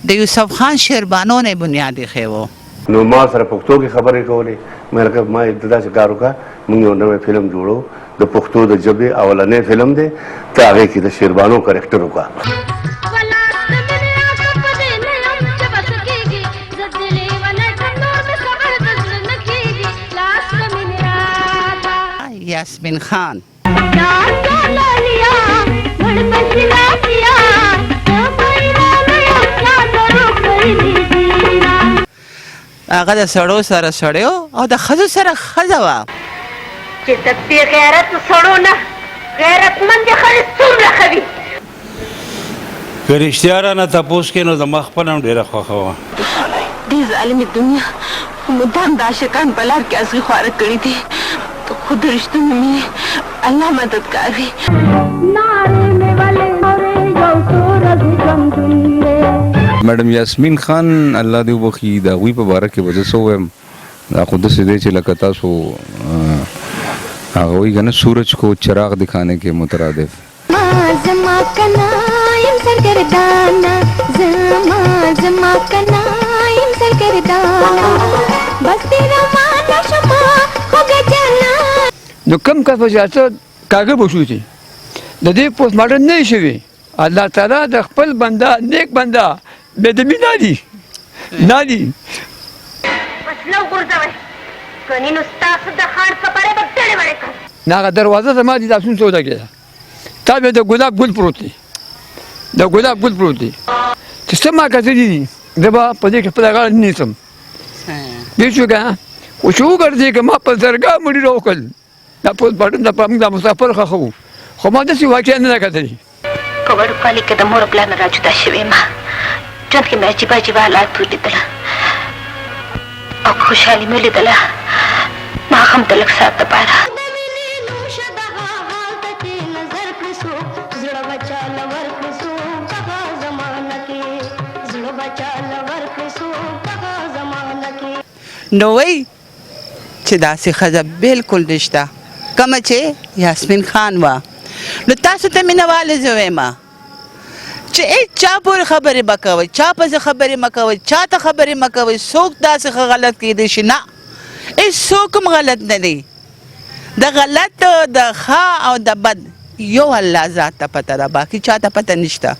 د یوسف خان شیربانو نه بنیاد ایښی و. نو ما سره پښتو کې خبرې کولې، مې لکه ما یې داسې کار وکړه، موږ یو نوی فلم جوړو د پښتو د ژبې اولنی فلم دی، ته هغې کې د شیربانو کرکټر وکړه. یاسمین خان. هغه د سړو سره سړی او د ښځو سره ښځه وه. چې د بې غیرتو سړو نه غیرتمندې ښځې څومره ښه وي. که رښتیا رانه تپوس کې نو زما خپله هم ډېره خوښه وه. دې ظالمې دنیا خو مدام د عاشقان په لار کې ازغي خواره کړي دي، خو د رښتونې مینې الله مددګار وي. میډم یاسمین خان الله دې وبخښي، د هغوی په باره کې به زه څه ووایم، دا خو داسې دی چې لکه تاسو هغه وایي که نه، سورج کو چراغ دکھانے کې مترادف. زما کنا یم سرګردانه، زما زما کنا یم سرګردانه، بس دې روانه شمه خوږه جانه. نو کم کس به چې هڅه کاږه به شو چې د دې پوسټ مارټم نه شوي، الله تعالی د خپل بنده نیک بنده بې د مینه دي نه دي. وسله وغورځوئ، کني نو ستاسو د خان کپړې به ډډې وړې کړم. نو هغه دروازه زما د لاسونو څخه ولګېده، تا به د ګلاب ګل پروت دی، د ګلاب ګل پروت دی چې څه ما کتلي دي، زه به په دې کې خپله غاړه نه نیسم. پوه شوې که نه؟ خو چې وګرځېږم ما په زرګاه مړي راوکړل، دا پوسټ مارټم دپاره موږ دا مسافر ښخوو، خو ما داسې واقعه نه ده کتلې. په وړوکوالي کې د مور او پلار نه را جدا شوې یم، ژوند کې مې عجیبه عجیبه حالات ولیدل او که خوشحالي مې ولیدله نو هغه هم د لږ ساعت دپاره. نو وایي چې داسې ښځه بالکل نشته کومه چې یاسمین خان وه. نو تاسو ته مینه والې زه وایم چې هېڅ چا پورې خبرې مه کوئ، چا پسې خبرې مه کوئ، چا ته خبرې مه کوئ، څوک داسې ښه غلط کېدی شي؟ نه، هېڅ څوک هم غلط نه دی. د غلط د ښه او د بد یو الله ذات ته پته ده، باقي چا ته پته نشته.